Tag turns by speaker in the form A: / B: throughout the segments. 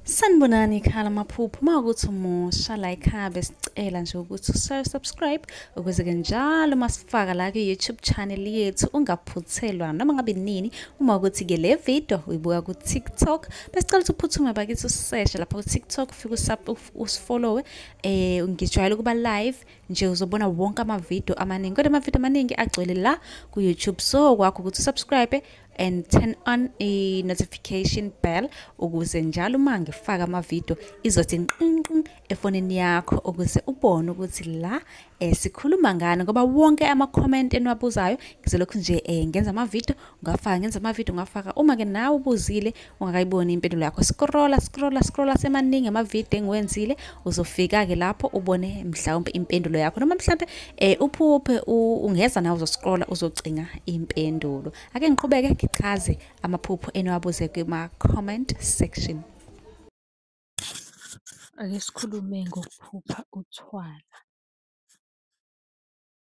A: Sanibonani ekhaya lamaphupho. Uma ukuthi umusha la ekhaya besicela nje ukuthi usubscribe ukuze-ke njalo uma sifaka la kwi-YouTube channel yethu ungaphuthelwa noma ngabe nini. Uma ukuthi-ke le video uyibuka ku-TikTok, besicela ukuthi uphuthume bakithi useshe lapha ku-TikTok, ufike usifollowe. Ngijwayele ukuba live nje, uzobona wonke amavidiyo amaningi, kodwa amavidiyo amaningi agcwele la ku-YouTube. So kwakho ukuthi usubscribe and turn on i-notification bell ukuze njalo uma ngifaka amavidiyo izothi nqinqin efonini yakho, ukuze ubone ukuthi la sikhuluma ngani, ngoba wonke ama-comment eniwabuzayo ngizolokhu nje ngenza amavidiyo ngafaka, ngenza amavidiyo ngafaka. Uma-ke nawe ubuzile ungakayiboni impendulo yakho, scrolla scrolla scrolla, semaningi amavidiyo engiwenzile, uzofika-ke lapho ubone mhlawumbe impendulo yakho, noma mhlawumbe uphuphe ungeza nawe uzoscrolla uzocinga impendulo. Ake ngiqhubeke ngichaze amaphupho eniwabuze kuma-comment section.
B: Ake sikhulume ngokuphupha uthwala.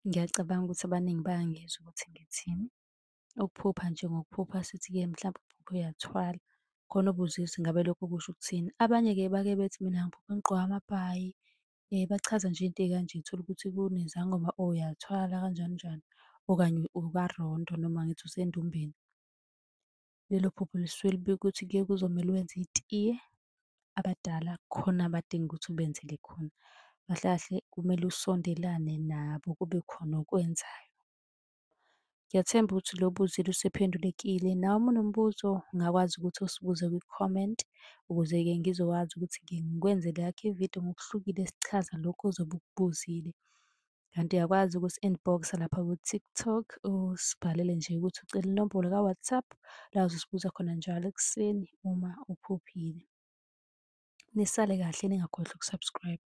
B: Ngiyacabanga ukuthi abaningi bayangizwa ukuthi ngithini. Ukuphupha nje ngokuphupha sithi-ke mhlampe uphuphe uyathwala, khona obuzile ukuthi ngabe lokho kusho ukuthini. Abanye-ke bake bethi mina ngiphuphe ngigqoke amabhayi, bachaza nje iy'nto ey'kanje, uthole ukuthi kunezangoma or uyathwala kanjani njani, okanye ukarondo noma ngithi usendumbeni. Lelo phupho lisuke libika ukuthi-ke kuzomele wenze itiye, abadala kukhona abadinga ukuthi ubenzele khona. Kahle kahle kumele usondelane nabo kube khona okwenzayo. Ngiyathemba ukuthi lo obuzile usephendulekile. Nawe uma unombuzo ungakwazi ukuthi usibuze kwi-comment, ukuze-ke ngizokwazi ukuthi-ke ngikwenzele eyakho ividiyo ngokuhlukile sichaza lokhu ozobe ukubuzile. Kanti uyakwazi ukusi-inbox-a lapha ku-TikTok, usibhalele nje ukuthi ucela inombolo ka-WhatsApp, la uzosibuza khona njalo ekuseni uma uphuphile. Nisale kahle ningakhohlwa uku-subscribe.